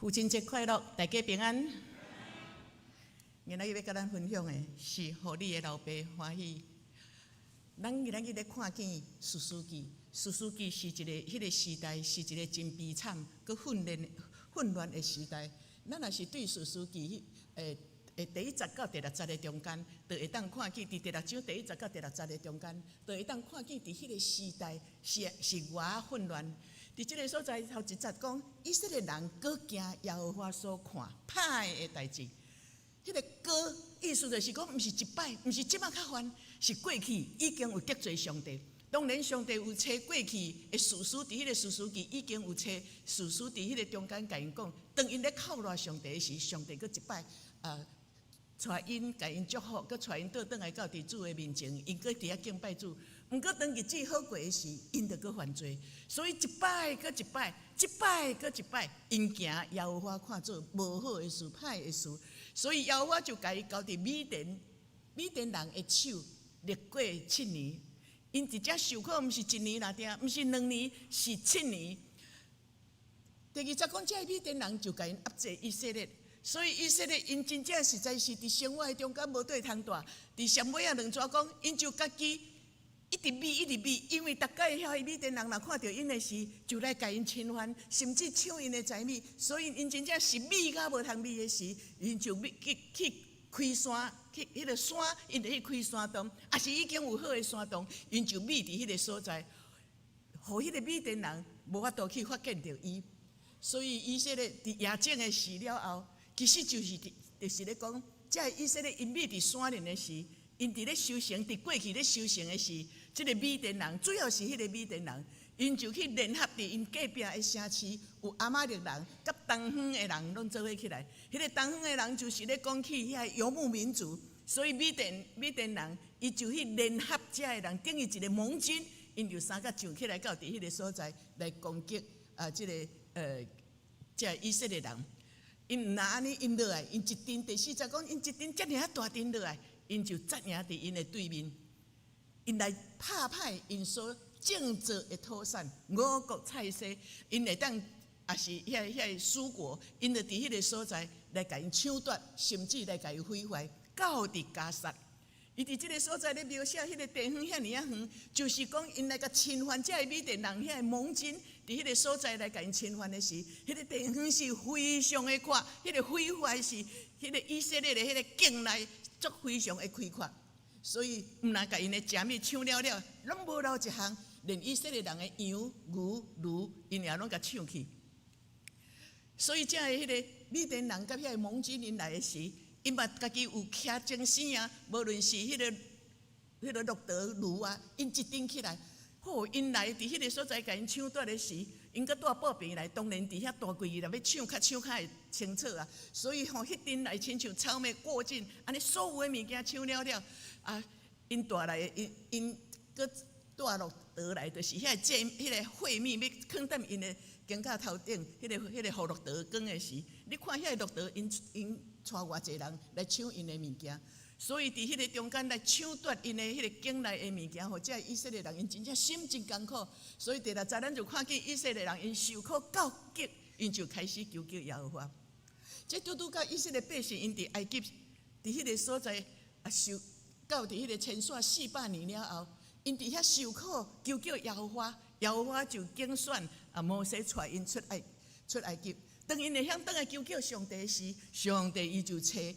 父親節快樂，大家平安。今仔日欲佮咱分享的是予你的老爸歡喜。咱今仔日咧看見士師記，士師記是一個彼個時代是一個真悲慘、閣混亂、混亂的時代。咱若是對士師記彼第一節到第六節的中間，就會當看見佇第六章第一節到第六節的中間，就會當看見佇彼個時代是偌混亂。佇這個所在頭一節講，以色列人閣行耶和華所看歹的代誌。彼個閣意思就是講，毋是一擺，毋是這擺較犯，是過去已經有得罪上帝。當然，上帝有差過去的士師，佇彼個士師記已經有差士師佇彼個中間共𪜶講，當𪜶咧哭賴上帝時，上帝閣一擺啊，帶𪜶共𪜶祝福，閣帶𪜶倒轉來到佇主的面前，𪜶閣佇遐敬拜主。毋過當日子好過的時，𪜶就閣犯罪。所以一擺閣一擺，一擺閣一擺，𪜶行耶和華看做無好的事、歹的事。所以耶和華就共伊交佇米甸人的手，歷過七年。𪜶佇遮受苦，毋是一年爾定，毋是兩年，是七年。第二節講，這个米甸人就共𪜶壓制以色列。所以以色列𪜶真正實在是佇生活的中間無綴通蹛。佇上尾仔兩逝講，𪜶就家己一直覕，一直覕，因為逐擺遐个米甸人若看著𪜶的時，就來共𪜶侵犯，甚至搶𪜶的財物。所以𪜶真正是覕甲無通覕的時，𪜶就覕去去開山，去彼个山，𪜶就去開山洞，抑是已經有好的山洞，𪜶就覕佇彼个所在，予彼个米甸人無法度去發現著伊。所以以色列佇夜間的死了後，其實就是佇就是咧講，這个以色列𪜶覕佇山林的時，𪜶佇咧修行，佇過去咧修行的時，這个米甸人主要是彼个米甸人，𪜶就去聯合佇𪜶隔壁的城市，有亞瑪力人佮東方的人攏做伙起來。彼个東方的人就是咧講起遐游牧民族，所以米甸人伊就去聯合遮个人，等於一個盟軍，𪜶就三甲上起來到佇彼个所在來攻擊啊，這个以色列人。𪜶毋若按呢，𪜶落來，𪜶一陣第四節講，𪜶一陣遮爾啊大陣落來，𪜶就紮營佇𪜶的對面，𪜶來拍歹𪜶所種植的土產、五穀菜蔬，𪜶會當抑是遐個蔬果，𪜶就佇彼个所在來共𪜶搶奪，甚至來共伊毀壞，到佇迦薩。伊佇這个所在咧描寫彼个地方遐爾仔遠，就是講𪜶來共侵犯這个米甸人遐个盟軍，佇彼个所在來共𪜶侵犯的時，彼个地方是非常的闊，彼个毀壞是彼個以色列的彼個境內足非常的開闊，所以毋若共𪜶的食物搶了了，攏無留一項，連以色列人的羊、牛、驢，𪜶也攏共搶去。所以這个彼个米甸人佮遐个盟軍𪜶來的時，𪜶嘛家己有騎精牲啊，無論是彼個駱駝、驢啊，𪜶一陣起來，好，𪜶來佇彼個所在共𪜶搶奪的時，𪜶閣帶步兵來，當然佇遐大櫃伊若欲搶，較搶較會清楚啊。所以吼，彼陣來親像草莓過境，按呢所有的物件搶了了，啊，𪜶帶來的，𪜶閣帶駱駝來，就是遐個這彼個貨物欲囥踮𪜶的肩胛頭頂，彼個予駱駝扛的時，你看遐个駱駝，𪜶帶偌濟人來搶𪜶的物件，所以佇彼個中間來搶奪𪜶的彼個境內的物件，予這以色列人𪜶真正心真艱苦。所以第六節咱就看見以色列人𪜶受苦到極，𪜶就開始求叫耶和華。這拄拄佮以色列百姓𪜶佇埃及佇彼個所在啊受到佇彼個遷徙400年了後，𪜶佇遐受苦求叫耶和華，耶和華就揀選啊摩西帶𪜶出埃及。當𪜶會曉轉來求叫上帝時，上帝伊就差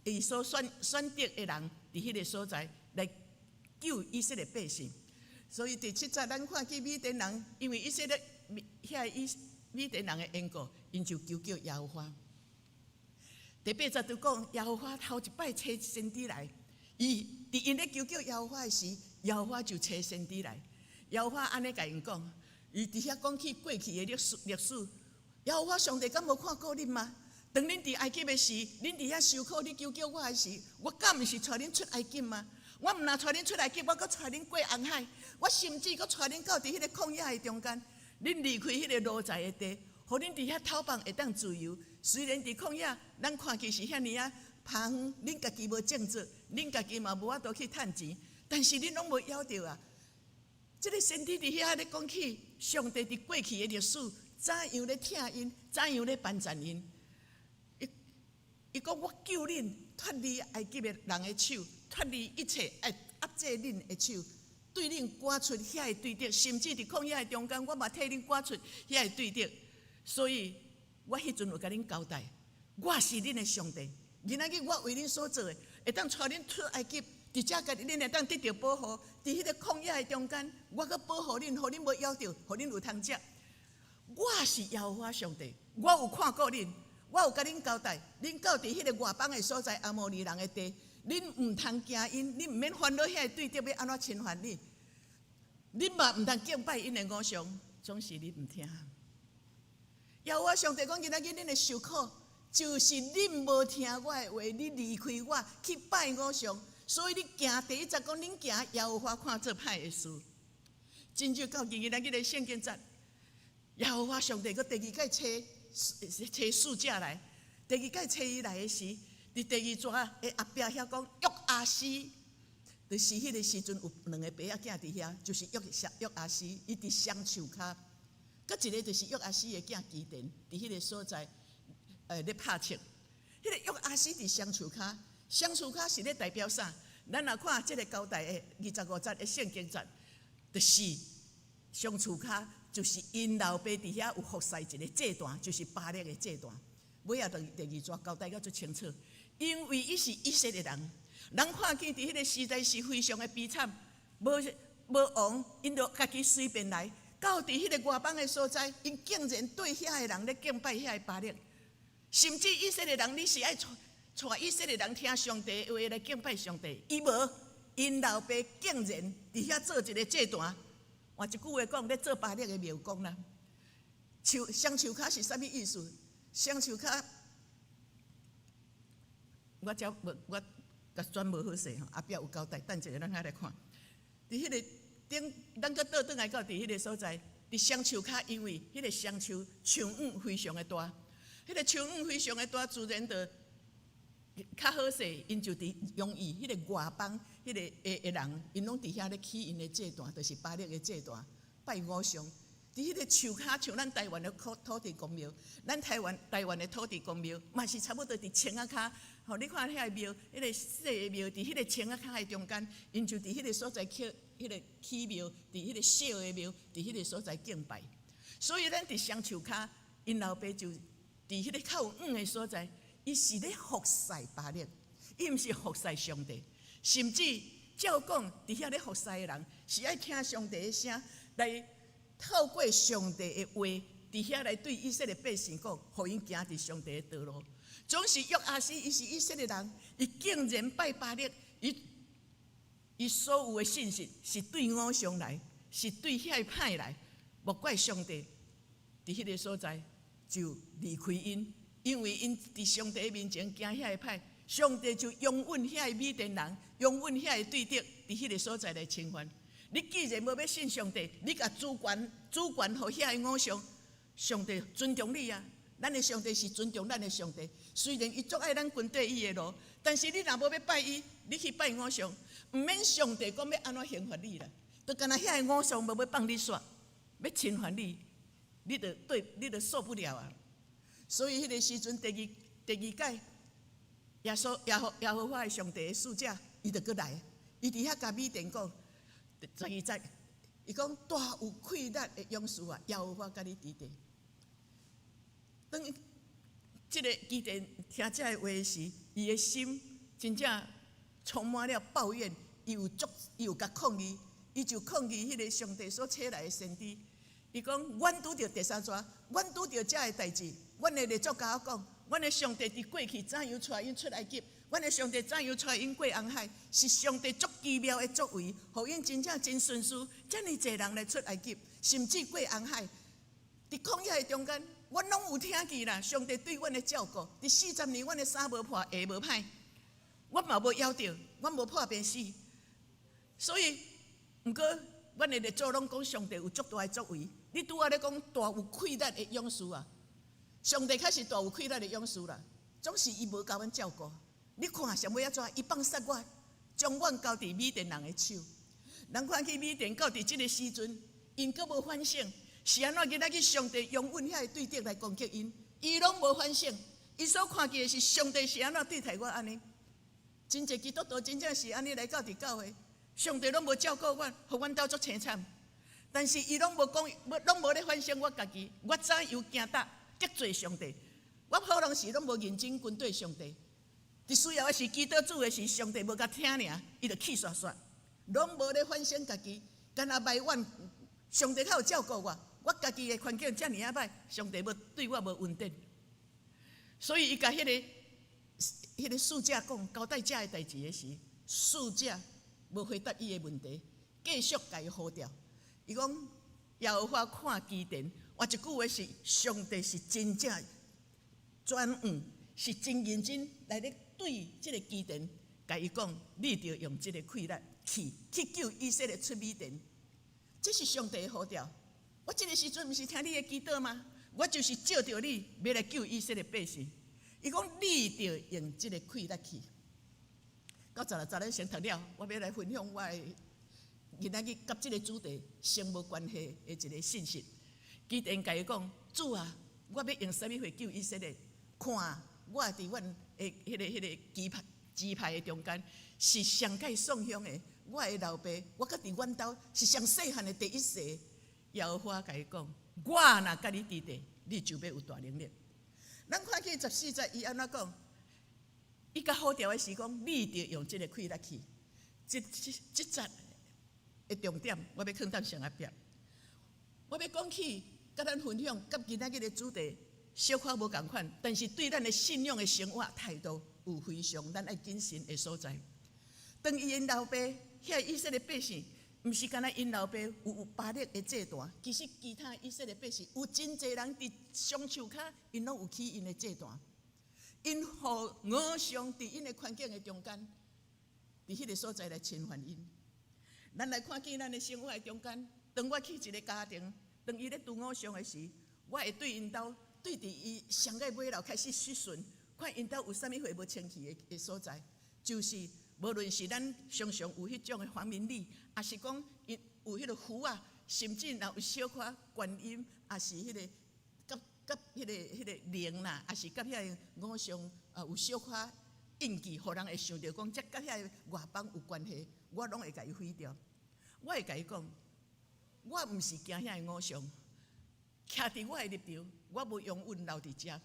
伊所選擇的人佇彼個所在來救以色列百姓。所以第七節咱看見米甸人，因為以色列遐以米甸人的緣故，𪜶就求叫耶和華。第八節就講耶和華頭一擺差先知來，伊佇𪜶咧求叫耶和華的時，耶和華就差先知來。耶和華按呢共𪜶講，伊佇遐講起過去的歷史歷史。耶和華上帝敢無看顧恁嗎？當恁佇埃及的時，恁佇遐受苦，你求叫我的時，我敢毋是帶恁出埃及嗎？我毋若帶恁出埃及，我閣帶恁過紅海，我甚至閣帶恁到佇彼個曠野的中間，恁離開彼個奴才的地，予恁佇遐逃放會當自由。雖然佇曠野，咱看起是遐爾仔芳，恁家己無種植，恁家己嘛無法度去趁錢，但是恁攏無枵著啊！這个先知佇遐咧講起上帝佇過去的歷史，怎樣咧疼𪜶，怎樣咧幫贊𪜶。伊伊講我救恁脫離埃及的人的手，脫離一切愛壓制恁的手，對恁趕出遐个對敵，甚至佇曠野的中間，我嘛替恁趕出遐个對敵。所以我彼陣有共恁交代，我是恁的上帝。今仔日我為恁所做的，會當帶恁出埃及，佇遮家己恁會當得著保護。佇彼个曠野的中間，我閣保護恁，予恁無枵著，予恁有通食。我是耶和華上帝，我有看顧恁，我有共恁交代，恁到佇彼个外邦的所在，阿摩利人的地，恁毋通驚𪜶，恁毋免煩惱遐个對敵欲按怎侵犯你，恁嘛毋通敬拜𪜶的偶像，總是恁毋聽。耶和華上帝講：今仔日恁會受苦，就是恁無聽我的話，你離開我去拜偶像，所以你行第一節講恁行耶和華看做歹的事。真少到今仔日的聖經節，耶和華上帝閣第二擺差差使者來，第二擺差伊來的時，佇第二逝的後壁遐講約阿斯，就是彼个時陣有兩个爸仔囝佇遐，就是約約阿斯，伊佇橡樹跤，閣一个就是約阿斯的囝基甸，佇彼个所在，咧拍策。彼个約阿斯佇橡樹跤，橡樹跤是咧代表啥？咱若看這个交代的25節的聖經節，就是橡樹跤，就是𪜶老爸佇遐有服侍一个祭壇，就是巴力的祭壇。尾仔第二逝交代甲足清楚，因為伊是以色列人，人看見佇彼个時代是非常的悲慘，無無王，𪜶就家己隨便來，到佇彼个外邦的所在，𪜶竟然對遐个人咧敬拜遐个巴力，甚至以色列人，你是愛帶帶以色列人聽上帝的話來敬拜上帝，伊無，𪜶老爸竟然佇遐做一个祭壇。換一句話講，咧做巴力的廟公啦。樹橡樹跤是啥物意思？橡樹跤，我遮無我共轉無好勢吼，後壁有交代，等一下咱再來看。佇彼个頂，咱閣倒轉來到佇彼个所在，佇橡樹跤，因為彼个橡樹樹癢非常的大，彼个樹癢非常的大，自然就較好勢，𪜶就佇容易彼个外邦彼个的的人，𪜶攏佇遐咧起𪜶的祭壇，就是巴力的祭壇，拜偶像。佇彼个樹跤，像咱台灣的土土地公廟，咱台灣台灣的土地公廟嘛是差不多佇青仔跤。吼，你看遐个廟，彼个細的廟佇彼个青仔跤的中間，𪜶就佇彼个所在起彼个起廟，佇彼个小的廟，佇彼个所在敬拜。所以咱佇橡樹跤，𪜶老爸就佇彼个較有遠的所在，伊是咧服侍巴力，伊毋是服侍上帝。甚至照講，佇遐咧服侍的人是愛聽上帝的聲來。透過上帝的話，佇遐來對以色列百姓講，予𪜶行佇上帝的道路。總是約阿斯，伊是以色列人，伊竟然拜巴力，伊伊所有的信息是對偶像來，是對遐个歹來，莫怪上帝佇彼个所在就離開𪜶，因為𪜶佇上帝面前行遐个歹，上帝就容允遐个米甸人，容允遐个對敵佇彼个所在來侵犯。你既然無欲信上帝，你共主權主權予遐个偶像，上帝尊重你啊！咱的上帝是尊重咱的上帝，雖然伊足愛咱跟綴伊的路，但是你若無欲拜伊，你去拜偶像，毋免上帝講欲按怎刑罰你啦，就干焦遐个偶像無欲放你煞，欲侵犯你，你就對，你就受不了啊！所以彼个時陣，第二第二擺，耶穌耶和耶和華的上帝的使者，伊就閣來，伊佇遐共米甸講。12節，伊講大有氣力的勇士啊，耶和華佮你佇咧。當這个基甸聽這个話時，伊的心真正充滿了抱怨，伊有足，伊有共抗議，伊就抗議彼个上帝所差來的先知。伊講：阮拄著第三逝，阮拄著這个代誌，阮的列祖共我講，阮的上帝佇過去怎樣帶𪜶出埃及，阮的上帝怎樣帶𪜶過紅海，是上帝足奇妙的作為，予𪜶真正真順遂，遮爾濟人來出埃及，甚至過紅海。佇曠野的中間，阮攏有聽見啦。上帝對阮的照顧，佇四十年，阮的衫無破，鞋無歹，阮嘛無枵著，阮無破病死。所以，毋過，阮的列祖攏講上帝有足大的作為。你拄仔咧講大有氣力的勇士啊，上帝確實大有氣力的勇士啦，總是伊無共阮照顧。你看啥物按怎？伊放殺我，將阮交佇米甸人的手。人看去米甸到佇這个時陣，𪜶閣無反省，是按怎今仔日上帝容忍遐个對敵來攻擊𪜶，伊攏無反省。伊所看見的是上帝是按怎對待我按呢？真濟基督徒真正是按呢來到佇教會，上帝攏無照顧阮，予阮兜足凄慘。但是伊攏無講，攏無咧反省我家己，我怎樣行得得罪上帝？我可能是攏無認真跟綴上帝。佇需要的是祈禱主的時，上帝無共聽爾，伊就氣煞煞，攏無咧反省家己，干焦埋怨上帝較有照顧我，我家己的環境遮爾仔歹，上帝無對我無恩典。所以伊共彼個使者講交代這个代誌的時，使者無回答伊的問題，繼續共伊呼召。伊講耶和華看基甸，換一句話是上帝是真正專注，是真認真來咧對這個基甸，共伊講，你著用這個氣力去救以色列出米甸。這是上帝的呼召。我這個時陣毋是聽你的祈禱嗎？我就是照著你，欲來救以色列百姓。伊講你著用這個氣力去。到十六節咱先讀了，我欲來分享我的今仔日佮這個主題相無關係的一個信息。基甸共伊講：主啊，我欲用啥物貨救以色列？看我佇阮的彼個支派的中間是上蓋送香的。我的老爸，我閣佇阮兜是上細漢的第一世。耶和華共伊講：我若佮你佇咧，你就欲有大能力。咱看見14節，伊按怎講？伊共呼召的是講，你著用這個氣力去。這節的重點，我欲囥佇上後壁。我欲講起，佮咱分享，佮今仔日的主題小可無仝款，但是對咱的信仰的生活態度有非常咱愛謹慎的所在。當伊𪜶老爸遐以色列百姓，毋是干焦𪜶老爸有巴力的祭壇，其實其他以色列百姓有真濟人佇松樹跤，𪜶攏有起𪜶的祭壇。𪜶予偶像佇𪜶的環境的中間，佇彼個所在來侵犯𪜶。咱來看見咱的生活的中間，當我去一個家庭，當伊咧拄偶像的時，我會對𪜶兜，對佇伊上個尾頭開始質詢，看𪜶兜有啥物貨無清氣的所在，就是無論是咱常常有彼種的黃明禮，抑是講𪜶有彼個符仔，甚至若有小可觀音，抑是彼個佮佮彼個靈啦，抑是佮遐個偶像啊有小可印記，予人會想著講，這佮遐個外邦有關係，我攏會共伊毀掉。我會共伊講，我毋是驚遐個偶像，徛佇我的立場，我無容忍留佇遮。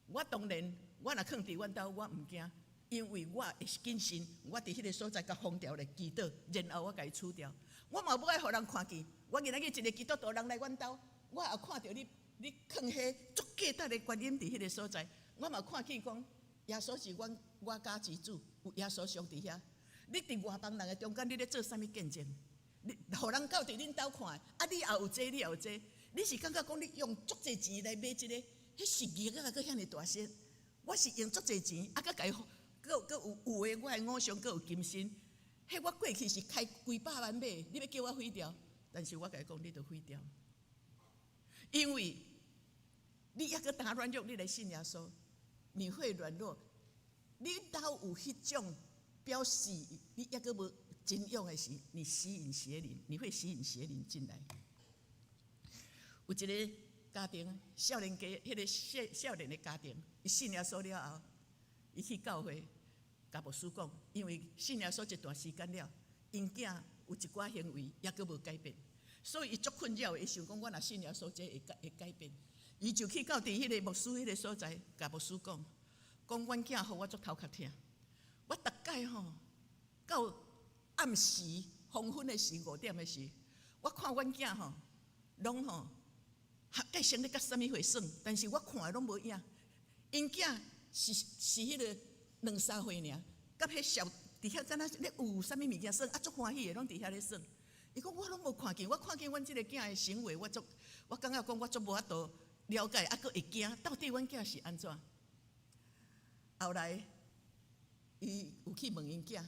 我當然，我若囥佇阮兜，我毋驚，因為我會謹慎，我佇彼個所在共封牢來祈禱，然後我共伊除掉。我嘛無愛予人看見，我今仔日一個基督徒人來阮兜，我也看著你囥彼足價值的觀音佇彼個所在，我嘛看見講耶穌是阮我家之主，有耶穌像佇遐。你佇外邦人的中間，你咧做啥物見證？你予人到佇恁兜看，啊，你也有這，你也有這，你是感覺講你用足濟錢來買這個，彼是額仔閣遐爾大隻。我是用足濟錢，啊，閣共伊，閣有的我的偶像，閣有金身。彼我過去是開幾百萬買，你欲叫我毀掉，但是我共伊講，你著毀掉，因為你猶閣當軟弱，你來信耶穌，你會軟弱。你兜有彼種表示，你猶閣無真勇的時，你吸引邪靈，你會吸引邪靈進來。有一個家庭，少年家，彼個少年的家庭，伊信耶穌了後，伊去教會，共牧師講，因為信耶穌一段時間了，𪜶囝有一寡行為猶閣無改變，所以伊足困擾，伊想講我若信耶穌，這會改變。伊就去到佇彼個牧師彼個所在，共牧師講，講阮囝予我足頭殼疼，我逐擺吼到暗時黃昏的時5點的時，我看阮囝吼，攏吼，計先咧佮啥物貨耍，但是我看的攏無影。𪜶囝是彼個兩三歲爾，佮彼小佇遐敢若咧有啥物物件耍，啊足歡喜的，攏佇遐咧耍。伊講我攏無看見，我看見阮這個囝的行為，我足我感覺講我足無法度了解，啊閣會驚，到底阮囝是按怎？後來，伊有去問𪜶囝，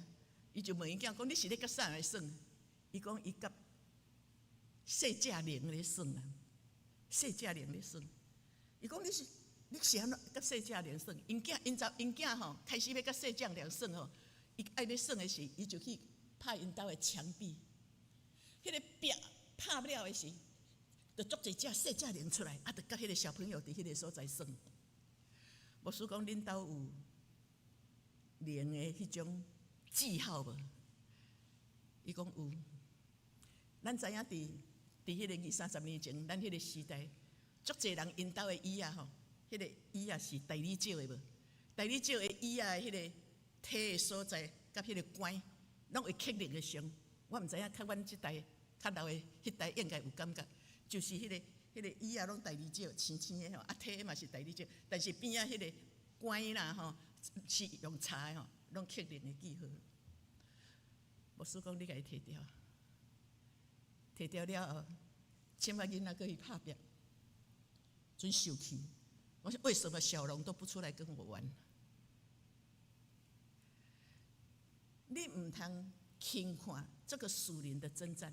伊就問𪜶囝講：你是咧佮啥人耍？伊講伊佮細隻靈咧耍啊，細隻靈咧耍。伊講你是按怎佮細隻靈耍？𪜶囝𪜶查𪜶囝吼，開始欲佮細隻靈耍吼，伊愛欲耍的時，伊就去拍𪜶兜的牆壁，彼個壁拍了的時，就足濟隻細隻龍出來，啊，就佮彼个小朋友佇彼个所在耍。牧師講，恁兜有龍的彼種記號無？伊講有。咱知影佇彼个二三十年前，咱彼个時代，足濟人𪜶兜的椅仔吼，彼个椅仔是大理石的無？大理石的椅仔的彼个提的所在，佮彼个關，攏會刻龍的像。我毋知影，較阮這代較老的彼代應該有感覺，就是彼个椅仔攏大理石，青青的吼，啊提的嘛是大理石，但是邊仔彼个關啦吼，是用柴的吼，攏刻龍的記號。牧師講，你共伊提掉，提掉了後，這擺囡仔閣去拍拚，準受氣。我說為什麼小龍都不出來跟我玩？你毋通輕看這個屬靈的爭戰。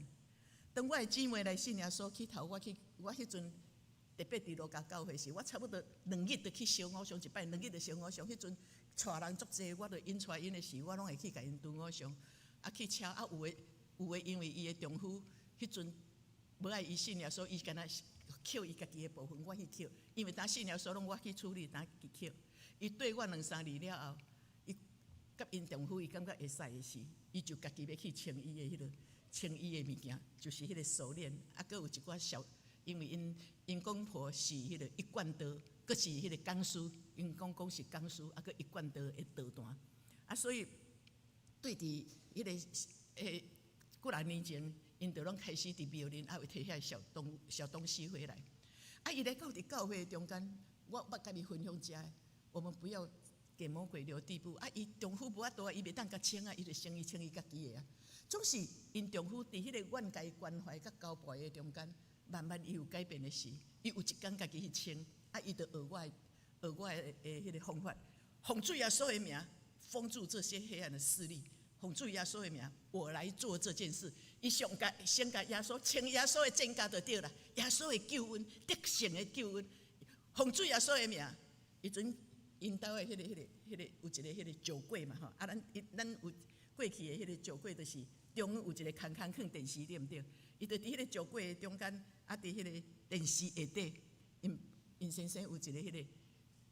當我的姊妹來信耶穌起頭，我去我彼陣特別佇路加教會時，我差不多2日就去燒五香一擺，兩日就燒五香。彼陣帶人足濟，我就𪜶帶𪜶的時，我攏會去共𪜶拄五香。啊去敲啊有的有的，因為伊的丈夫彼陣無愛伊信耶穌，伊敢若抾伊家己的部分，我去抾。因為當信耶穌攏我去處理，當去抾。伊對我兩三年了後，伊佮𪜶丈夫伊感覺會使的時，伊就家己欲去穿伊的彼個穿伊的物件，就是彼個鎖鏈。啊，閣有一寡小，因為𪜶公婆是彼個一貫道，閣是彼個講師，𪜶公公是講師，啊，閣一貫道的道壇。啊，所以對佇彼個幾若年前，𪜶就攏開始佇廟裡，啊，會提遐小東西回來。啊，伊來到佇教會中間，我捌共伊分享遮，我們不要給魔鬼留地步。啊，伊丈夫無法度啊，伊袂當共清啊，伊就先伊清伊家己的啊。總是𪜶丈夫佇彼個怨共伊關懷佮交陪的中間，慢慢伊有改變的時，伊有一工家己去清，啊，伊就學我的彼個方法，奉主耶穌的名，封住這些黑暗的勢力。奉主耶穌的名，我來做這件事。伊上共先共耶穌穿耶穌的戰甲就對啦，耶穌的救恩，得勝的救恩。奉主耶穌的名，彼陣𪜶兜的彼個有一個彼個酒櫃嘛吼，啊，咱有過去的彼個酒櫃，就是中央有一個空空囥電視，對毋對？伊就佇彼個酒櫃的中間，啊，佇彼個電視下底，𪜶𪜶先生有一個彼個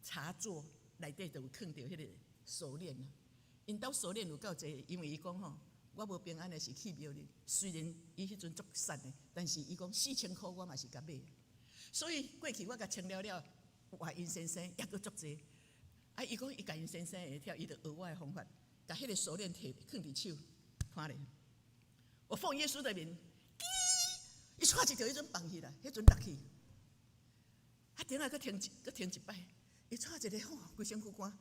茶座內底就有囥著彼個鎖鏈啊。𪜶兜鎖鏈有夠濟，因為伊講吼，我無平安的時去廟裡，雖然伊彼陣足瘦的，但是伊講4000箍我嘛是共買。所以過去我共清了了，換𪜶先生抑閣足濟。啊，伊講伊共𪜶先生會曉，伊就學我的方法，共彼個鎖鏈提囥佇手，看咧。我奉耶穌的名，伊掣一條，彼陣放起來，彼陣落去。啊，頂下閣停一擺，伊掣一个吼，規身軀汗。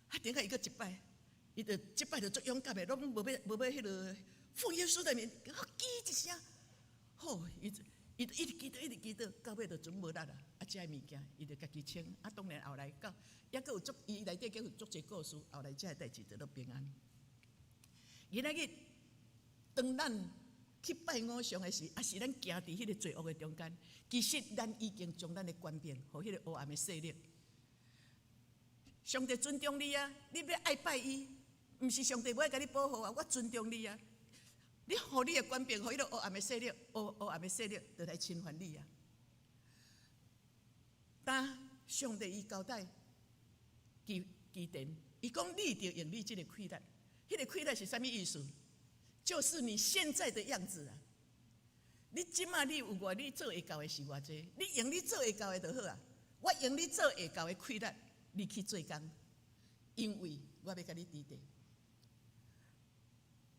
啊，頂下伊閣一擺。伊就這擺就足勇敢的，攏無欲彼个奉耶穌的名，吱一聲，好，伊一直祈禱，一直祈禱，到尾就準無力啦。啊，這个物件，伊就家己清。啊，當然後來到，抑閣有足，伊內底閣有足濟故事，後來這个代誌就都平安。今仔日，當咱去拜偶像的時，抑是咱行佇彼个罪惡的中間，其實咱已經將咱的權柄，予彼个黑暗的勢力。上帝尊重你啊，你欲愛拜伊。毋是上帝無愛共你保護啊！我尊重你啊！你予你的權柄，予彼个黑暗的勢力，黑暗的勢力就來侵犯你啊！當上帝伊交代基甸，伊講你著用你這个氣力，彼个氣力是啥物意思？就是你現在的樣子啊！你這馬你有偌你做會到的是偌濟，你用你做會到的就好啊！我用你做會到的氣力，你去做工，因為我欲共你佇底。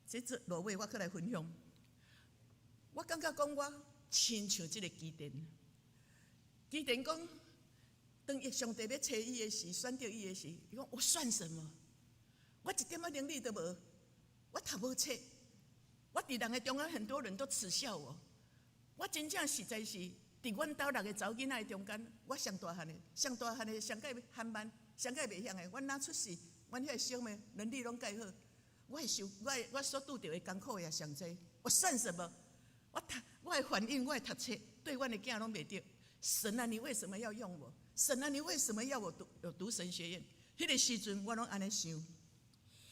這這落尾我閣來分享，我感覺講我親像這个基甸。基甸講，當伊上帝欲揣伊的時，選著伊的時，伊講我算什麼？我一點仔能力都無，我讀無冊，我佇人的中間，很多人都恥笑我。我真正實在是佇阮兜六个查某囡仔的中間，我上大漢的，上大漢的，上蓋憨慢，上蓋袂曉的。阮若出世，阮遐小妹能力攏蓋好。我會受，我所拄著的艱苦也上濟。我算什麼？我讀，我的反應，我的讀冊，對阮的囝攏袂對。神啊，你為什麼要用我？神啊，你為什麼要我讀有讀神學院？彼個時陣我攏按呢想。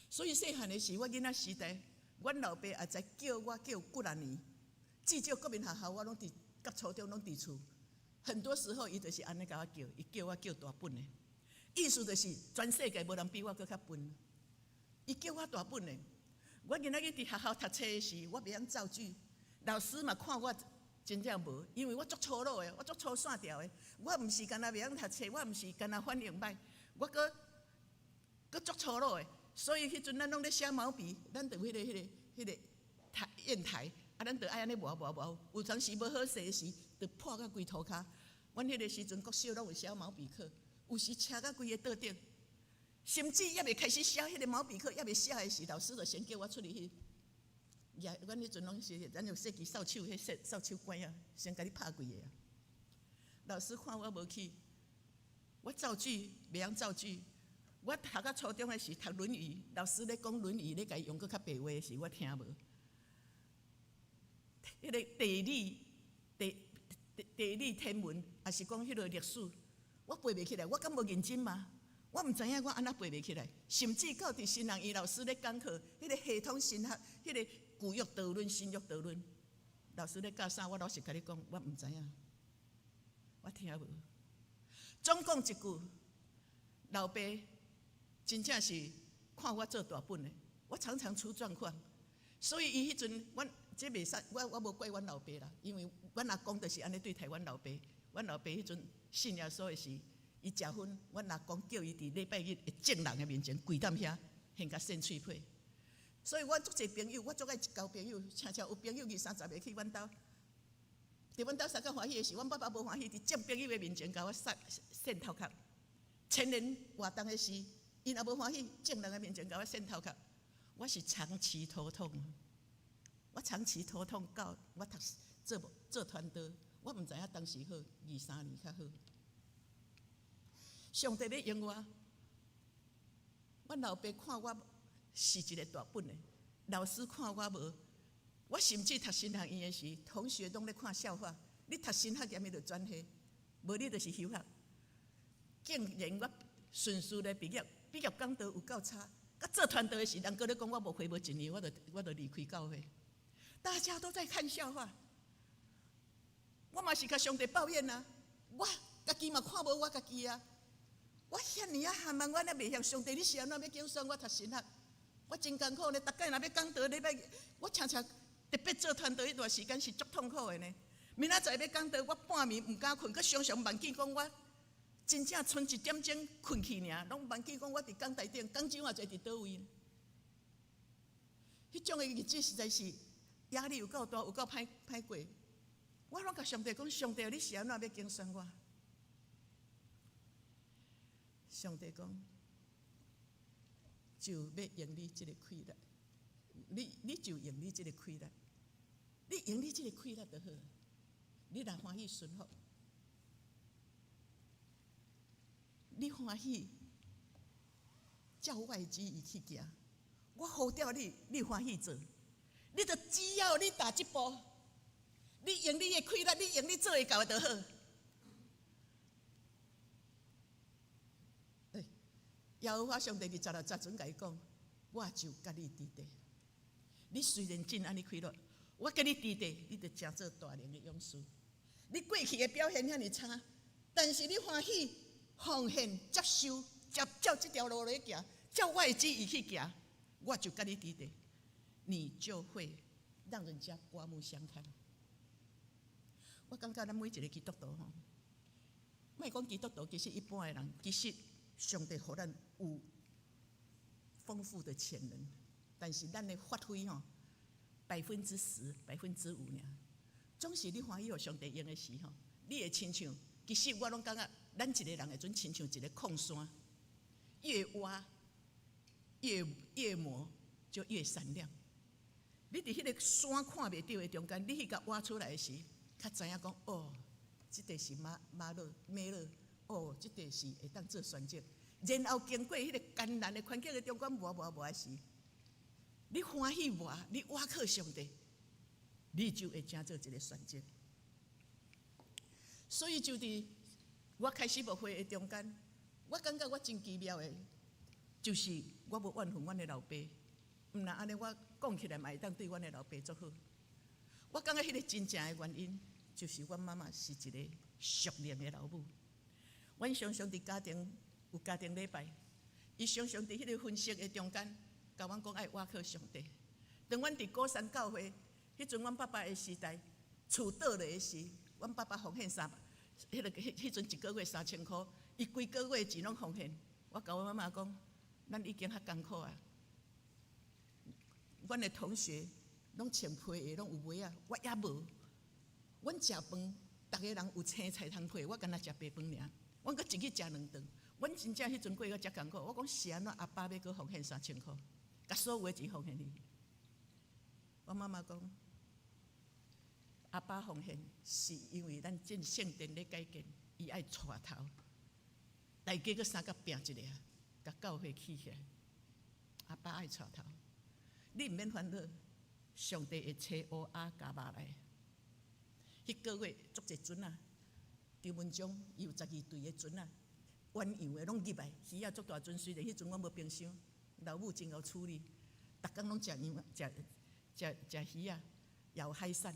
所以細漢的時，我囡仔時代，阮老爸也才叫我叫幾若年，至少國民學校我攏佇佮初中攏佇厝。很多時候，伊就是按呢共我叫，伊叫我叫大笨的，意思就是全世界無人比我閣較笨。伊叫我大笨的。我囡仔去佇學校讀冊時，我袂曉造句，老師嘛看我真正無，因為我足粗魯的，我足粗線條的。我毋是干焦袂曉讀冊，我毋是干焦反應歹，我閣閣足粗魯的。所以彼陣咱攏咧寫毛筆，咱就彼個台硯台，啊，咱就愛按呢磨磨磨。有當時無好勢時，就破甲規塗跤。阮彼個時陣國小攏有寫毛筆課，有時車甲規个桌頂，甚至猶未開始寫彼個毛筆課，猶未寫的時，老師就先叫我出去去。也，阮彼陣攏是，咱用細支掃帚，彼掃掃帚桿仔，先共你拍規个啊。老師看我無去，我造句袂曉造句。我讀到初中的時，讀《論語》，老師咧講《論語》，咧共伊用閣較白話的時，我聽無。彼個地理、地理天文，抑是講彼個歷史，我背袂起來，我敢無認真嗎？我毋知影我按怎背袂起來，甚至到佇神學院老師咧講課，彼個系統神學、彼個舊約導論、新約導論，老師咧教啥，我老實共你講，我毋知影，我聽無。總講一句，老爸真正是看我做大笨的，我常常出狀況，所以伊彼陣，阮這袂使，我無怪阮老爸啦，因為阮阿公就是按呢對待阮老爸。阮老爸彼陣信耶穌的時，伊食薰，阮阿公叫伊佇禮拜日的眾人的面前跪踮遐，現共獻喙皮。所以我足濟朋友，我足愛交朋友，親像有朋友二三十个去阮兜，佇阮兜相較歡喜的時，阮爸爸無歡喜，佇眾朋友的面前共我殺扇頭殼。青年活動的時，伊若無歡喜，眾人的面前共我扇頭殼。我是長期頭痛，我長期頭痛到我讀做做傳道，我毋知影當時好二三年較好。上帝欲用我，阮老爸看我是一個大笨的，老師看我無，我甚至讀神學院的時，同學攏咧看笑話。你讀神學院就轉系，無你就是休學。竟然我順順咧畢業，畢業講道有夠差。佮做傳道的時，人閣咧講我牧會無一年，我就離開教會。大家都在看笑話，我嘛是共上帝抱怨啊！我家己嘛看無我家己啊！我遐爾仔含慢，我也袂曉上帝，你是按怎欲揀選我讀神學？我真艱苦呢，逐擺若欲講道禮拜，我常常特別做傳道彼段時間是足痛苦的呢。明仔載欲講道，我半暝毋敢睏，閣常常夢見講我真正賰一點鐘睏去爾，攏夢見講我佇講台頂講這麼濟佇佗位。彼種的日子實在是壓力有夠大，有夠歹歹過。我攏共上帝講：上帝，你是按怎欲揀選我？上帝講，就欲用你這个氣力，你就用你這个氣力，你用你這个氣力就好。你若歡喜順服，你歡喜照我的旨意去行，我呼召你，你歡喜做，你就只要你踏這步，你用你的氣力，你用你做會到的就好。耶和華上帝二十六節陣共伊講，我就佮你佇咧。你雖然真按呢氣力，我佮你佇咧，你就成做大能的勇士。你過去的表現遐爾差，但是你歡喜奉獻、接受、接照這條路來行，照我的旨意去行，我就佮你佇咧，你就會讓人家刮目相看。我感覺咱每一個基督徒吼，莫講基督徒，其實一般的人，其實上帝予咱有豐富的潛能，但是咱的發揮吼，10%、5%爾。總是你歡喜予上帝用的時候，你會親像，其實我攏感覺，咱一個人會準親像一个礦山，越挖越磨就越閃亮。你佇彼个山看袂著的中間，你去共挖出來的時，較知影講哦，這个是瑪瑪樂美樂，哦，這个是會當做選擇。然後經過彼个艱難的環境的中間磨磨磨的時，你歡喜磨，你倚靠上帝，你就會成做一个選擇。所以就佇我開始牧會的中間，我感覺我真奇妙的，就是我無怨恨阮的老爸，毋若按呢我講起來嘛會當對阮的老爸足好。我感覺彼个真正的原因，就是阮媽媽是一个屬靈的老母。阮常常佇家庭有家庭禮拜，伊常常佇彼个分析的中間，共阮講愛倚靠上帝。當阮佇鼓山教會，彼陣阮爸爸的時代，厝倒落的時，阮爸爸奉獻三百，彼个彼彼陣一個月3000箍，伊規個月錢攏奉獻。我共阮媽媽講，咱已經較艱苦啊。阮的同學攏穿皮鞋，攏有襪仔，我猶無。阮食飯，逐个人有青菜通配，我干焦食白飯爾。阮閣一日食兩頓。阮真正彼陣過閣遮艱苦。我講是按怎阿爸欲閣奉獻3000箍，共所有的錢奉獻去。我媽媽講，阿爸奉獻是因為咱進聖殿咧改建，伊愛帶頭，大家閣相共拚一下，共教會起起來。阿爸愛帶頭，你毋免煩惱，上帝會差烏鴉咬肉來。彼個月足濟船仔，張文忠伊有12對的船仔，遠洋的攏入來，魚仔足大陣。雖然彼陣我無冰箱，老母真𠢕處理，逐工攏食洋食食食魚仔，也有海產、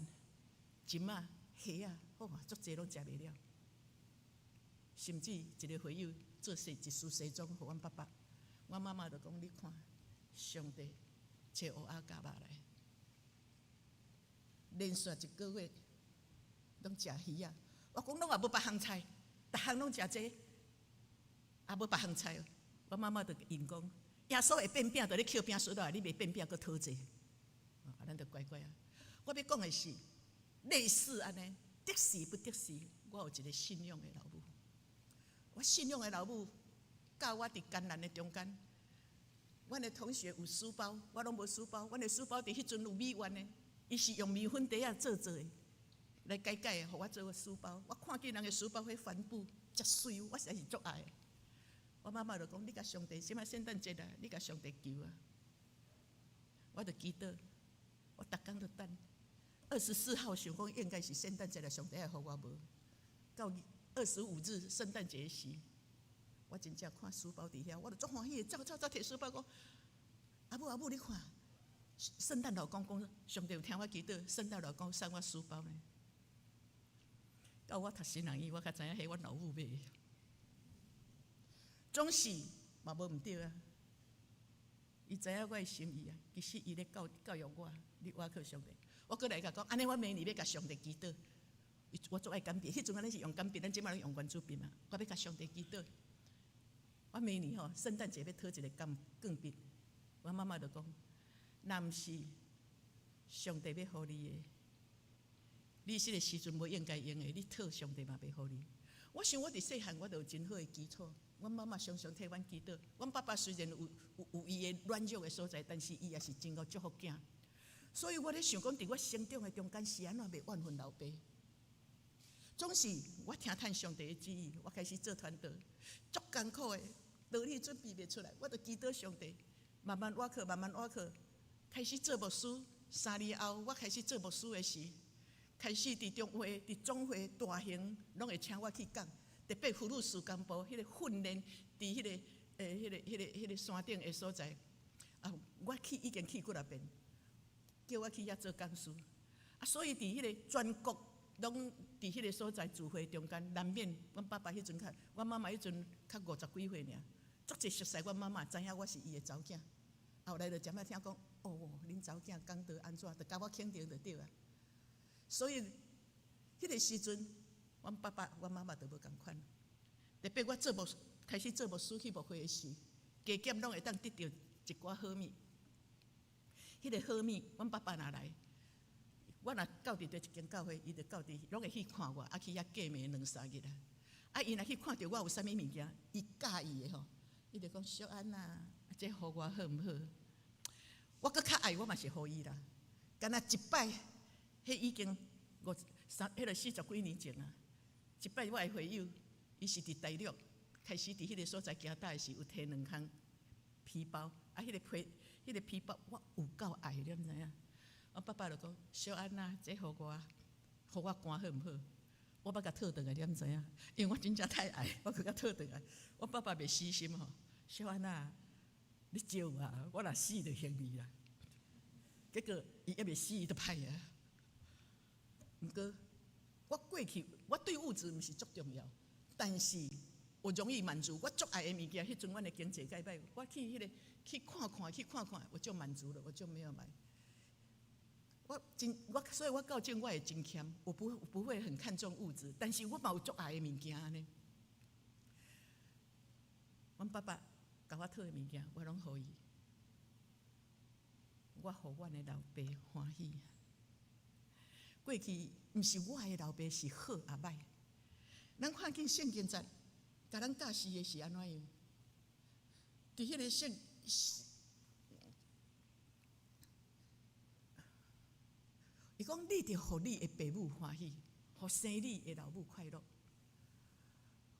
蟳仔、蝦仔，哦，足濟攏食袂了。甚至一个會友做西一束西裝予阮爸爸，阮媽媽就講：你看，上帝差烏鴉咬肉來，連續一個月攏食魚仔。我講攏也無別項菜，逐項攏食這個，也無別項菜。我媽媽就應講：耶穌會變餅，就咧抾餅摔落來，你袂變餅閣討債。啊，咱就乖乖啊。我欲講的是類似按呢，得時不得時，我有一个信仰的老母。我信仰的老母教我佇艱難的中間，阮的同學有書包，我攏無書包。阮的書包佇彼陣有美元的，伊是用麵粉袋仔做做的，來改改的，予我做個書包。我看見人的書包彼帆布遮媠，我實在是足愛的。我媽媽就講：你共上帝，這擺聖誕節啊，你共上帝求啊。我就祈禱，我逐工都等。24號想講應該是聖誕節來，上帝愛予我無？到25日聖誕節時，我真正看書包佇遐，我就足歡喜的，走走走提書包講：阿母阿母，你看，聖誕老公公，上帝有聽我祈禱，聖誕老公送我書包呢。到我讀神學院，我才知影彼阮老母買的。總是嘛無毋對啊！伊知影我的心意啊，其實伊咧教教育我，你倚靠上帝。我閣來共講，按呢我明年欲共上帝祈禱。我足愛鋼筆，彼陣咱是用鋼筆，咱這擺攏用圓珠筆嘛。我欲共上帝祈禱。我明年吼聖誕節欲討一个鋼鋼筆，我媽媽就講，若毋是上帝欲予你的，你這個時陣無應該用的，你討上帝嘛袂予你。我想我佇細漢我就有真好的基礎。阮媽媽常常替阮祈禱。阮爸爸雖然有有有伊的軟弱的所在，但是伊也是真𠢕祝福囝。所以我咧想講，佇我成長的中間是按怎袂怨恨老爸？總是我聽趁上帝的旨意，我開始做傳道，足艱苦的，道理準備袂出來，我就祈禱上帝，慢慢倚靠，慢慢倚靠，開始做牧師。3年後，我開始做牧師的時，開始佇中會、佇總會大型，攏會請我去講。特別福祿事工部彼个訓練，佇彼个彼个、彼个、彼个山頂的所在，啊，我去已經去幾若遍，叫我去遐做講師。啊，所以佇彼个全國攏佇彼个所在聚會中間，難免阮爸爸彼陣較，阮媽媽彼陣較五十幾歲爾，足濟熟似阮媽媽，知影我是伊的查某囝。後來就漸仔聽講，哦，恁查某囝講道按怎，就共我肯定就對啊。所以，彼个時陣，阮爸爸、阮媽媽都無仝款。特別我做牧，開始做牧師去牧會的時，加減攏會當得著一寡好物。彼个好物，阮爸爸若來，我若到佇佗一間教會，伊就到佇，攏會去看我，啊去遐過暝兩三日啊。啊，伊若去看著我有啥物物件，伊佮意的吼，伊就講淑安啊，這予我好毋好？我閣較愛，我嘛是予伊啦。敢若一擺，彼已經五三，彼个40幾年前啊。一擺我的會友，伊是佇大陸開始佇彼个所在行搭的時，有提兩項皮包，啊，彼个皮，彼个皮包我有夠愛，你毋知影？我爸爸就講：小安啊，這予我，予我寒好毋好？我欲共討轉來，你毋知影？因為我真正太愛，我閣共討轉來。我爸爸袂死心吼，小安啊，你招啊，我若死就還你啦。結果伊猶未死，伊就歹啊。毋過我過去我對物質毋是足重要，但是我容易滿足。我足愛的物件，彼陣阮的經濟較歹，我去彼個去看看去看看，我就滿足了，我就沒有買。我真我，所以我到這我會真儉，我不會很看重物質，但是我嘛有足愛的物件呢。阮爸爸共我討的物件，我攏予伊。我予阮的老爸歡喜。過去毋是我的老爸是好抑䆀。咱看見聖經節，共咱教示的是按怎樣？佇彼个聖，伊講你著予你的爸母歡喜，予生你的老母快樂。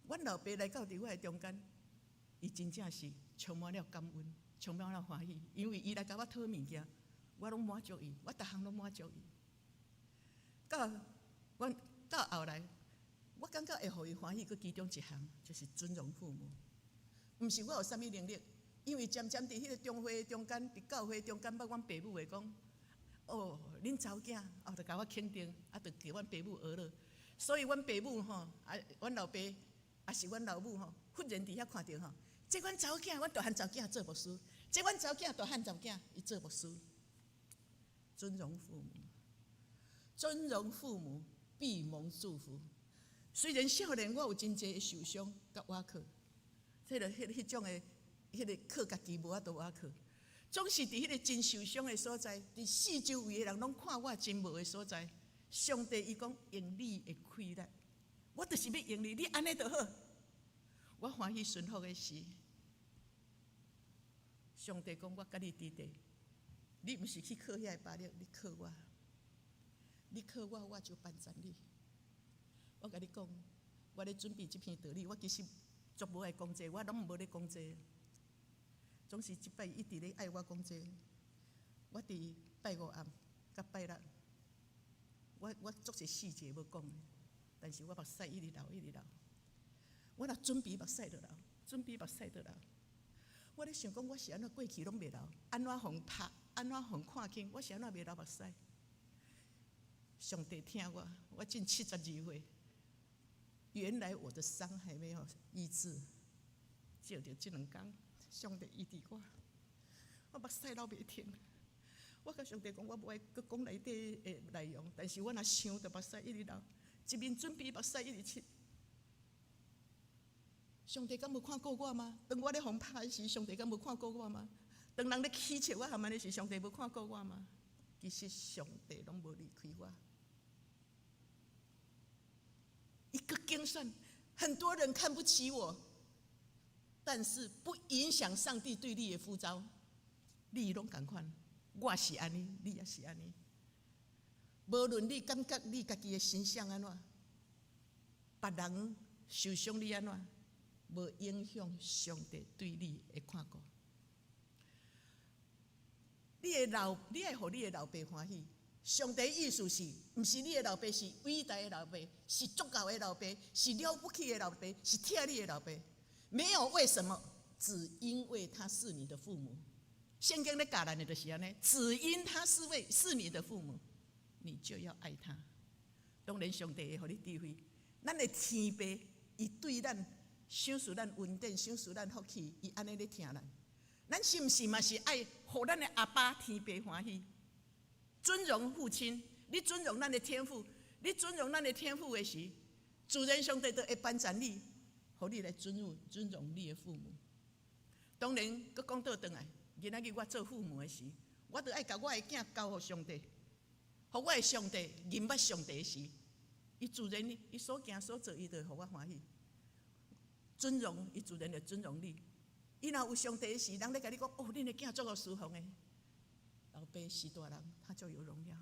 阮老爸來到佇我的中間，伊真正是充滿了感恩，充滿了歡喜，因為伊來共我討物件，我攏滿足伊，我逐項攏滿足伊。到阮到後來，我感覺會予伊歡喜，閣其中一項就是尊榮父母。毋是我有啥物能力，因為漸漸佇彼個中會中間，佇教會中間，捌阮爸母會講：哦，恁查某囝哦，就共我肯定，啊，就叫阮爸母學了。所以阮爸母吼，啊，阮老爸，抑是阮老母吼，忽然佇遐看著吼，這阮查某囝，阮大漢查某囝做牧師，這阮查某囝大漢查某囝，伊做牧師。尊榮父母，尊榮父母必蒙祝福。雖然少年我有真濟的受傷佮倚靠，彼個彼彼種的彼個靠家己無法度倚靠，總是佇彼個真受傷的所在，佇四周圍的人攏看我真無的所在。上帝伊講用你的氣力，我就是欲用你，你按呢就好。我歡喜順服的是，上帝講我佮你佇咧，你毋是去靠遐个百力，你靠我，你靠我，我就幫贊你。我共你講，我咧準備這篇道理，我其實足無愛講這個，我攏無咧講這個。總是這擺一直咧愛我講這個。我佇拜五暗佮拜六，我足濟細節欲講的，但是我目屎一直流，一直流。我若準備目屎就流，準備目屎就流。我咧想講，我是按怎過去攏袂流，按怎予拍，按怎予看輕，我是按怎袂流目屎？上帝疼我，我進72歲。原來我的傷還沒有醫治，就佇這兩工，上帝醫治我，我目屎流袂停。我共上帝講，我無愛閣講內底的內容，但是我若想，就目屎一直流，一面準備目屎一直拭。上帝敢無看顧我嗎？當我咧予拍的時，上帝敢無看顧我嗎？當人咧起笑我下面的時，上帝無看顧我嗎？其實上帝攏無離開我。一個揀選，很多人看不起我，但是不影響上帝對你的呼召。你攏仝款，我是按呢，你也是按呢。無論你感覺你家己的形象按怎，別人受傷你按怎，無影響上帝對你的看顧。你的老，你愛予你的老爸歡喜。上帝意思是，毋是你的老爸是偉大的老爸，是足夠的老爸，是了不起的老爸，是疼你的老爸。沒有為什麼，只因為他是你的父母。聖經咧教咱的就是按呢，只因他是為是你的父母，你就要愛他。當然，上帝會予你智慧，咱的天父，伊對咱賞賜咱恩典，賞賜咱福氣，伊按呢咧疼咱。咱是毋是嘛是愛予咱的阿爸天父歡喜？尊榮父親，你尊榮咱的天父，你尊榮咱的天父的時，自然上帝就會幫贊你，予你來尊榮尊榮你的父母。當然，閣講倒轉來，今仔日我做父母的時，我著愛共我的囝交予上帝，予我的上帝認捌上帝時，伊自然伊所行所做，伊就會予我歡喜。尊榮伊自然就尊榮你。伊若有上帝的時，人咧共你講，哦，恁的囝足夠侍奉的。老爸是大人，他就有榮耀。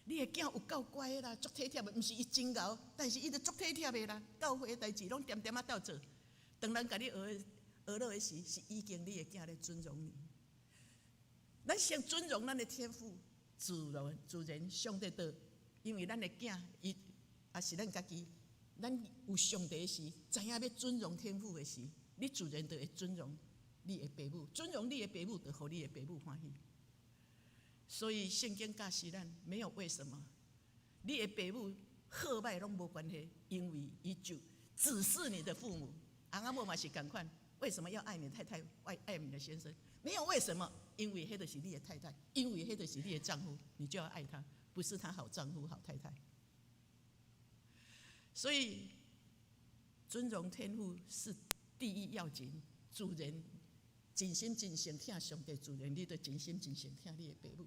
你的囝有夠乖的啦，足體貼的，毋是伊真𠢕，但是伊就足體貼的啦。教會的代誌攏恬恬仔鬥做。當人共你學學落的時，是已經你的囝咧尊榮你。咱先尊榮咱的天父，自然自然上帝就，因為咱的囝伊也是咱家己，咱有上帝的時，知影欲尊榮天父的時，你自然就會尊榮你的爸母，尊榮你的爸母，就予你的爸母歡喜。所以聖經教示咱，沒有為什麼，你的爸母好䆀攏無關係，因為伊就只是你的父母。翁仔某嘛是仝款，為什麼要愛你太太，愛愛你的先生？沒有為什麼，因為彼就是你的太太，因為彼就是你的丈夫，你就要愛他，不是他好丈夫好太太。所以尊榮天父是第一要緊，自然盡心盡性疼上帝，自然你就盡心盡性疼你的爸母。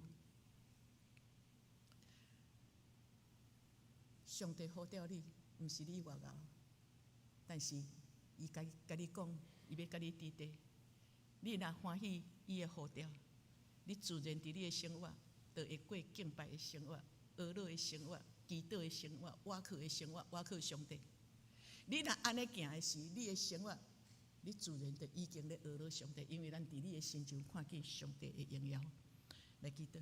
上帝呼召你，毋是你偌𠢕，但是伊共共你講，伊欲佮你佇底。你若歡喜伊的呼召，你自然佇你的生活，就會過敬拜的生活、哀禱的生活、祈禱的生活、倚靠的生活、倚靠上帝。你若按呢行的時，你的生活，你自然就已經咧哀禱上帝，因為咱佇你的身上看見上帝的榮耀。來祈禱，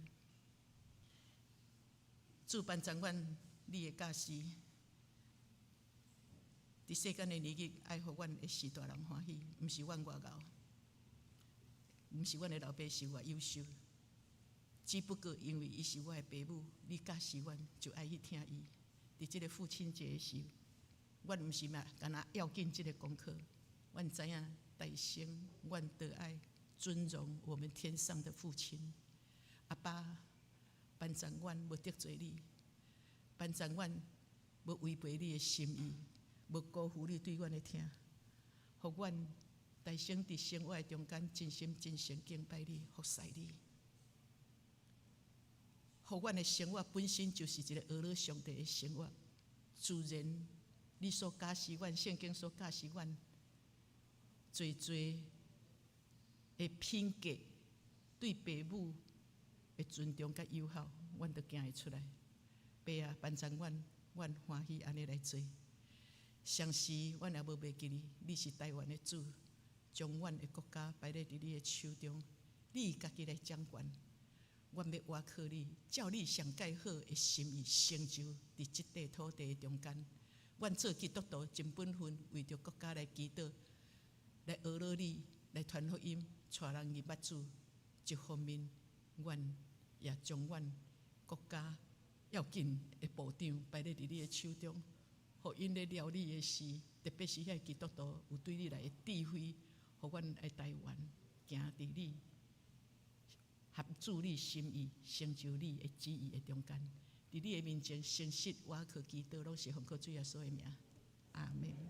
主幫助阮，你的教示，佇世間的兒女愛予阮會使大人歡喜，毋是阮偌𠢕，毋是阮的老爸是偌優秀，只不過因為伊是我的爸母，你教示阮就愛去疼伊。佇這个父親節的時，阮毋是嘛，干焦要緊這个功課，阮知影大先，阮著愛尊榮我們天上的父親。阿爸，幫助阮無得罪你，幫助阮無違背你的心意，無辜負你對阮的疼，予阮大生佇生活中間真心真誠敬拜你、服侍你。予阮的生活本身就是一個哀禱上帝的生活，自然你所教示阮，聖經所教示阮，濟濟的品格，對爸母的尊重佮友好，阮都行會出來。爸啊，幫助阮，阮歡喜按呢來做。相時，阮也無袂記你，你是台灣的主，將阮的國家擺咧佇你的手中，你家己來掌權。阮欲倚靠你，照你上蓋好的心意成就佇這塊土地的中間。阮做基督徒真本分，為著國家來祈禱，來哀禱你，來傳福音，帶人入捌主。一方面，阮也將阮國家要緊的部長擺咧佇你的手中，予𪜶咧料理的時，特別是遐基督徒有對你來的智慧，予阮的台灣行佇你合主你心意、成就你的旨意的中間。佇你的面前誠實，倚靠祈禱，攏是奉靠主耶穌的名。阿門。